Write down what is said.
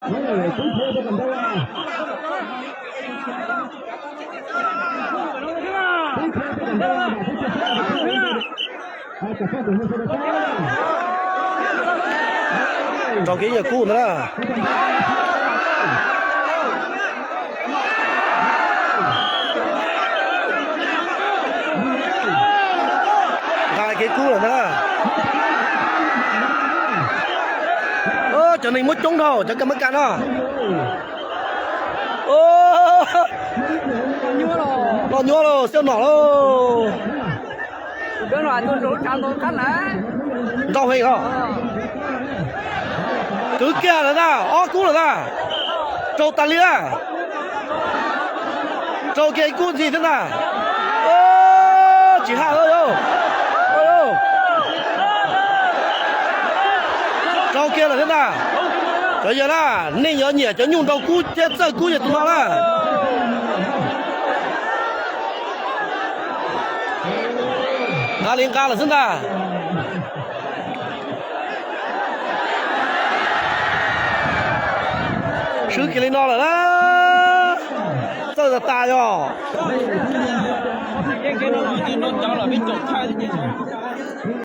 Rau kev yog kub ntag na. Nqa kev kub lawm ntag na. Cov neeg muab coob dhau cov kas mab kas no. Loj nyuab lauj, xiab nom lauj. Ntau heev os. Kwv kiag lawm ntag, ob kub lawm ntag. Raug tas li na. Raug kiag ib kub ntxiv thiab ntag. Tsis haj lauj. Raug kiag lawm thiab ntag. Cov yawg na, nej yuav nyiam cov nyuj nrau kub thiab txawj kub yog tus no na. Nqa li nqa lawm xwb ntag. Swb kiag li no lawm na. Txawj tas tas yog.